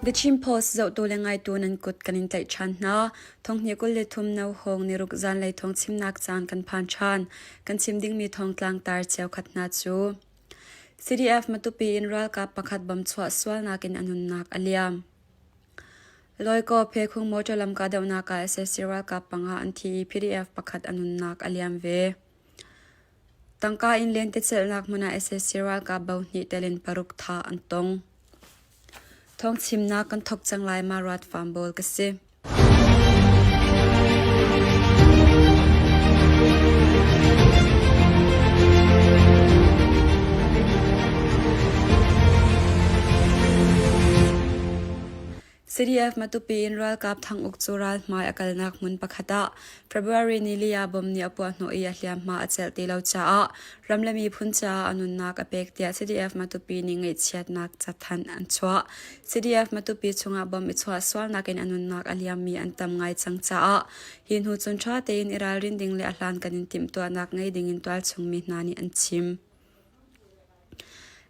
The Chin Post zohtu le ngaitu nan kut kan in tlaih ṭhan hna. Thonghnih 23 no hawng niruk zanlei thawng chimnak caan kan phan ṭhan. Kan chim dingmi thawngtlang tar cheukhat hna cu CDF Matupi in ralkap pakhat bom chuah sualnak in a nunnak a liam. Loikaw Phekhung motor lam kahdohnak ah sac ralkap panga an thi i PDF pakhat a nunnak a liam ve. Tangka in lentecelhnak hmun ah sac ralkap bo hnih tel in paruk thah an tong. Thawngchimnak kan thawk cang lai ma ruat fam bawl ka si. CDF Matupi in ralkap Thang Uk cu ralhmai a kalnak hmun pakhat ah February nili ah bomb nih a puahhnawh i a hliamhma a celh ti lo caah ram le miphun caah a nunnak a pek tiah CDF Matupi nih ngaihchiatnak cathanh an chuah. CDF Matupi chungah bomb i chuah sualnak in a nunnak a liammi an tam ngai cang caah hi hnu cun ṭha tein i ralrin ding le a hlankan in timhtuahnak ngei ding in tualchung mi hna nih an chim.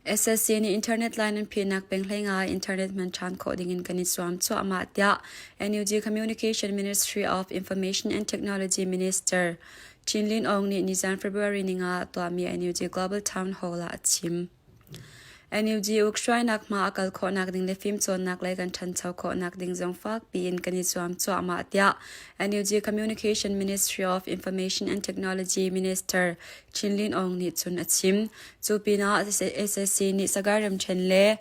SSC nih internet line an phihnak peng hlei ngai internet hman ṭhan khawh dingin kan i zuam cuahmah tiah NUG Communication Ministry of Information and Technology Minister Chin Lin Aung nih nizan February ninga ah tuahmi NUG Global Town Hall ah a chim. NUG ukhruainak hma a kal khawhnak ding le fimcawnnak lei kan ṭhancho khawhnak ding zong fakpi in kan i zuam cuahmah tiah NUG Communication Ministry of Information and Technology Minister Chin Lin Aung nih cun a chim. Cu pinah SSC nih Sagaing ramṭhen le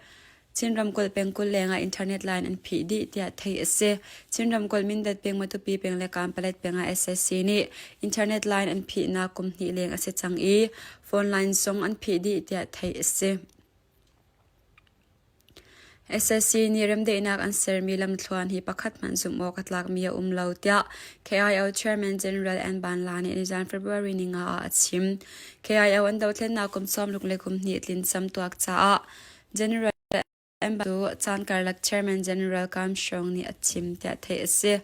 Chin ramkulh pengkulh lengah internet line an phih dih tiah theih a si. Chin ramkulh Mindat peng, Matupi peng le Kanpalet peng ah SSC nih internet line an phihnak kum hnih leng a si cang i phone line zong an phih dih tiah theih a si. SSC nih remdaihnak an sermi lamthluan hi pakhat hmanh zumh awk a tlakmi a um lo tiah KIO Chairman General N. Ban La nih nizan February ninga ah a chim. KIO an dothlennak kum sawmruk le kum hnih tlin camtuak caah General N. Ban cu caan karlak Chairman General Kam Shong nih a chim tiah theih a si.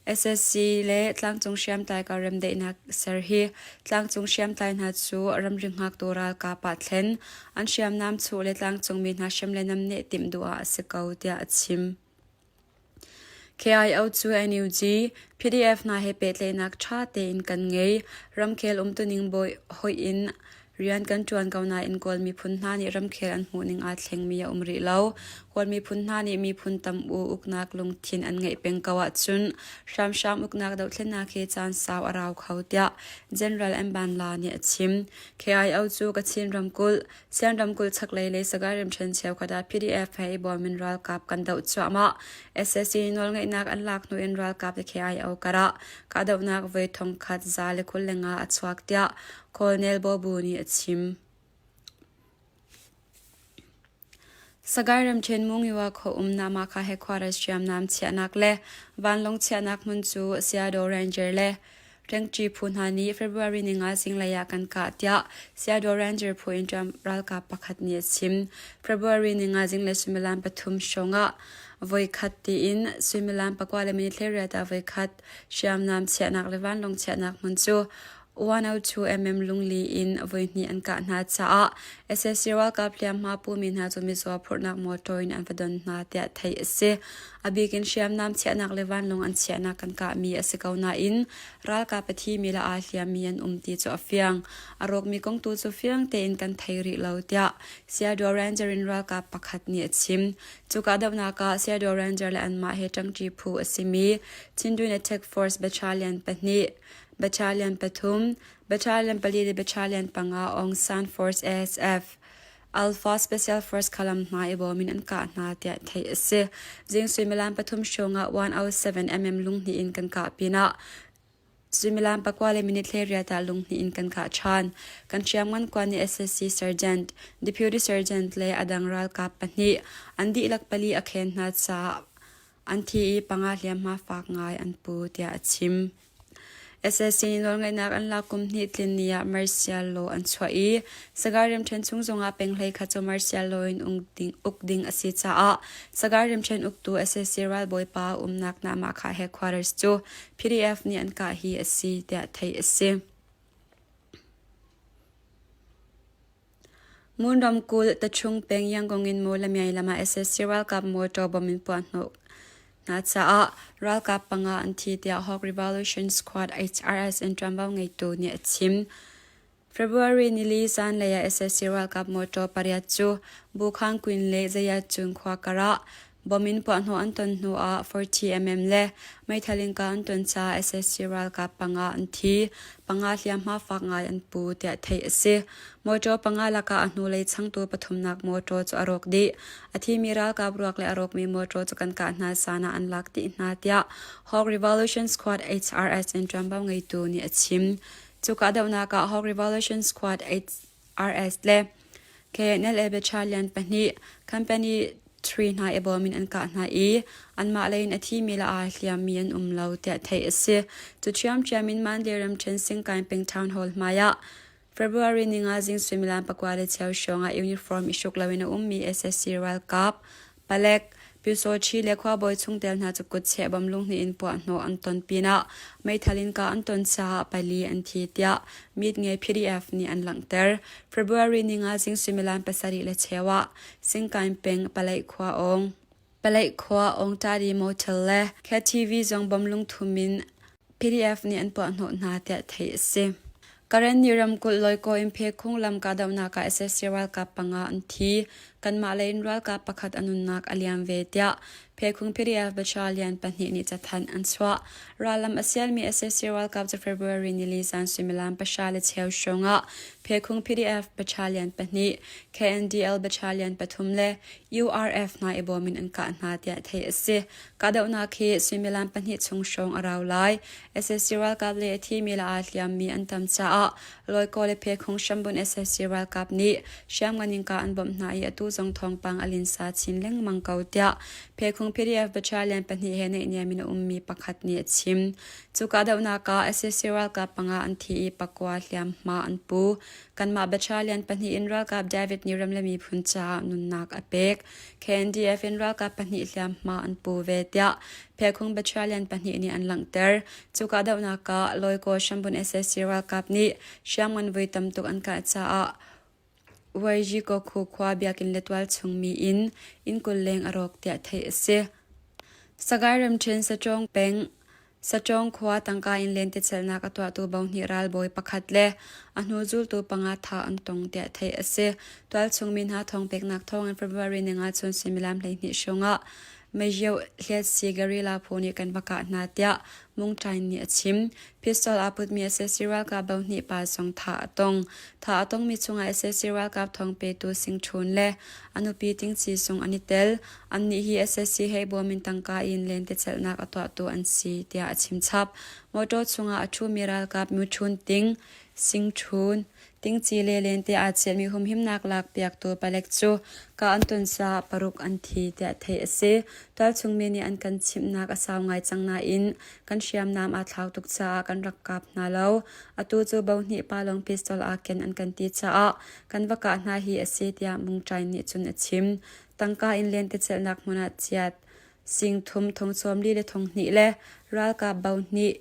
SSC le tlangcung hriamtlai kar remdaihnak ser hi tlangcung hriamtlai hna cu ramri hngaktu ralkap ah thlen, an hriamnam chuh le tlangcungmi hna hrem le namneh timh duh ah a si ko tiah a chim. KIO cu NUG, PDF hna he pehtlaihnak ṭha tein kan ngei. Ramkhel umtuning bawi hoih in Rian kan ṭuan ko nain Kawl miphun hna nih ramkhel an hmuhning aa thlengmi a um rih lo. Kawl miphun hna nih miphun tam-u uknak lungthin an ngeih peng ko ahcun hramhram uknak dohthlennak hi caan sau a rau kho tiah General M. Ban La nih a chim. KIO cu Kachin ramkulh, Sian ramkulh chaklei le Sagaing ramṭhen cheukhat ah PDF he i bawm in ralkap kan doh cuahmah. SSC nawlngeihnak an lak hnu in ralkap le KIO karah kahdohnak voi thongkhat 125 a chuak tiah Colonel Bobu nih a chim. Sagaing ramṭhen Mungiwa khua um Namaka headquarters hriamnam chiahnak le vanlawng chiahnak hmun cu Seattle Ranger le Rengṭi phu hna nih February ninga zinglei ah kan kah tiah Seattle Ranger phu in ralkap pakhat nih a chim. February ninga zinglei suimilam pathum hrawng ah voikhat tiin suimilam pakua le minute hleiriat ah voikhat hriamnam chiahnak le vanlawng chiahnak hmun cu 102 mm lungli in voihnih an kah hna caah sac ralkap hliamhma pumi hna cu mizaw phurhnak motor in an va don hna tiah theih a si. A bik in hriamnam chiahnak le vanlawng an chiahnak kan kahmi a si ko nain ralkap a thimi le aa hliammi an um ti cu a fiang. A rawkmi kong tu cu fiang tein kan thei rih lo tiah Sayadaw Ranger in ralkap pakhat nih a chim. Cu kahdohnak ah Sayadaw Ranger le anmah he ṭangṭi phu a simi Chindwin Attack Force Battalion pahnih Battalion pathum, Battalion pali le Battalion panga Aung San Force ASF, Alpha Special Force khalam hna i bawm in an kah hna tiah theih a si. Zing suimilam pathum hrawng ah 107 mm lunghnih in kan kah pinah suimilam pakua le minute hleiriat ah lunghnih in kan kah ṭhan. Kan hriamngan kuan nih SSC Sergeant, Deputy Sergeant le a dang ralkap pahnih an dihlak pali a khen hna caah An thi i panga hliamhma fak ngai an pu tiah a chim. SSC nih nawlngeihnak an lak kum hnih tlin ni ah martial law an chuah i Sagaing ramṭhen chung zongah penghlei kha cu martial law in uk ding a si caah Sagaing ramṭhen uktu SSC ralbawipa umnak Nahmahkhah headquarters cu PDF nih an kah hi a si tiah theih a si. Mon ramkulh Tachung peng Yangon in Mawlamyai lam ah sac ralkap motor bomb in puahhnawh hna caah ralkap panga an thi tiah Hawk Revolution Squad HRS in ṭuanvo ngeitu nih a chim. February nili zanlei ah sac ralkap motor pariat cu Bukhang Queen le Zayatcun khua kar ah Bomb in puahhnawh an ton hnu ah 40mm le meithal in kah an ton caah sac ralkap panga an thi, panga hliamhma fak ngai an pu tiah theih a si. Motor panga lakah a hnulei changtu pathumnak motor cu a rawk dih. A thimi ralkap ruak le a rawkmi motor cu kan kah hna caan ah an lak dih hna tiah Hawk Revolution Squad HRS in ṭuanvo ngeitu nih a chim. Cu kahdohnak ah Hawk Revolution Squad HRS le KNLA battalion pahnih company 3 hna i bawm in an kah hna i anmah lei in a thimi le aa hliammi an um lo tiah theih a si. Cu ṭhiamṭhiam in Mandalay ramṭhen Singkaing peng Town Hall hmai ah February ninga zing suimilam 9:15 hrawng ah uniform i hruk loin a ummi sac ralkap Palek, Pyusawṭhi le khuabawi chungtel hna cu kutcheh bawmlung hnih in puahhnawh an ton pinah meithal in kah an ton caah pali an thi tiah mitngei PDF nih an langhter. February ninga zing suimilam 7:15 ah Singkain peng Palaih khua awng Palaih khua Awngtadi Motel le KTV zong bawmlung thum in PDF nih an puahhnawh hna tiah theih a si. Karenni ramkulh Loikaw in Phekhung lam kahdohnak ah sac ralkap panga an thi. Kanmah lei in ralkap pakhat a nunnak a liam ve tiah Phekhung PDF battalion pahnih nih cathanh an chuah. Rallam a sialmi sac ralkap cu February nili zan suimilam 10:15 hrawng ah Phekhung PDF battalion pahnih, KNDL battalion pathum le URF hna i bawm in an kah hna tiah theih a si. Kahdohnak hi suimilam pahnih chung hrawng a rau lai. Sac ralkap le a thimi le aa hliammi an tam caah Loikaw le Phekhung hrambun sac ralkap nih hriamngan in kah an bawmh hna i atu zong thawngpang a linsa chin lengmang ko tiah Phekhung PDF battalion pahnih he naihniam in a ummi pakhat nih a chim. Cu kahdohnak ah sac ralkap panga an thi i pakua hliamhma an pu. Kanmah battalion pahnih in ralkap David nih ram le miphun caah nunnak a pek. KNDF in ralkap pahnih hliamhma an pu ve tiah Phekhung battalion pahnih nih an langhter. Cu kahdohnak ah Loikaw hrambun sac ralkap nih hriamngan voi tam tuk an kah caah Waijikokhu khua biakinn le tualchung mi inn inn 20 leng a rawk tiah theih a si. Sagaing ramṭhen Sachawng peng Sachawng khua tangka in lentecelhnak a tuahtu bohnih ralbawi pakhat le a hnu zultu panga thah an tong tiah theih a si. Tualchung mi hna thawngpeknak thawngin February ninga chun suimilam 12 hrawng ah Meiyo Hliatsi guerrilla phu nih kan va kah hna tiah Mung Tain nih a chim. Pistol aa putmi sac ralkap bohnih pa zong thah a tong. Thah a tongmi chungah sac ralkap thawng petu Sing Htun le a nupi Ting Ci Sung an i tel. Annih hi sac he bawm in tangka in lentecelhnak a tuahtu an si tiah a chimchap. Motor chungah a ṭhumi ralkap Muṭhun Ting, Sing Ṭhun, Tingci le lente aa celhmi humhimnak lakpiaktu palek cu ka an ton caah paruk an thi tiah theih a si. Tualchung mi nih an kan chimhnak a sau ngai cang nain kan hriamnam aa thlau tuk caah kan rak kap hna lo. Atu cu bohnih pa lawng pistol aa ken an kan ti caah kan va kah hna hi a si tiah Mung Ṭain nih cun a chim. Tangka in lentecelhnak hmun ah chiat sing thum thong sawm li le thong hnih le ralkap bo hnih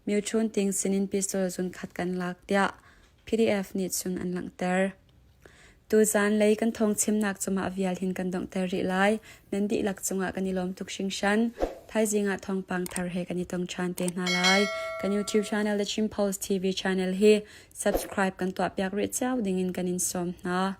Myochun ting sinin pistol zun khat kan lak tiah PDF nih cun an langhter. Tuzaan lei kan thawng chimnak cungah vial hin kan donghter rih lai. Nan dihlak cungah kan i lawm tuk hringhran. Thaizing ah thawngpang thar he kan i tong ṭhan te hna lai. Kan YouTube channel The Chin Post TV channel hi subscribe kan tuahpiak rih cio dingin kan in sawm hna.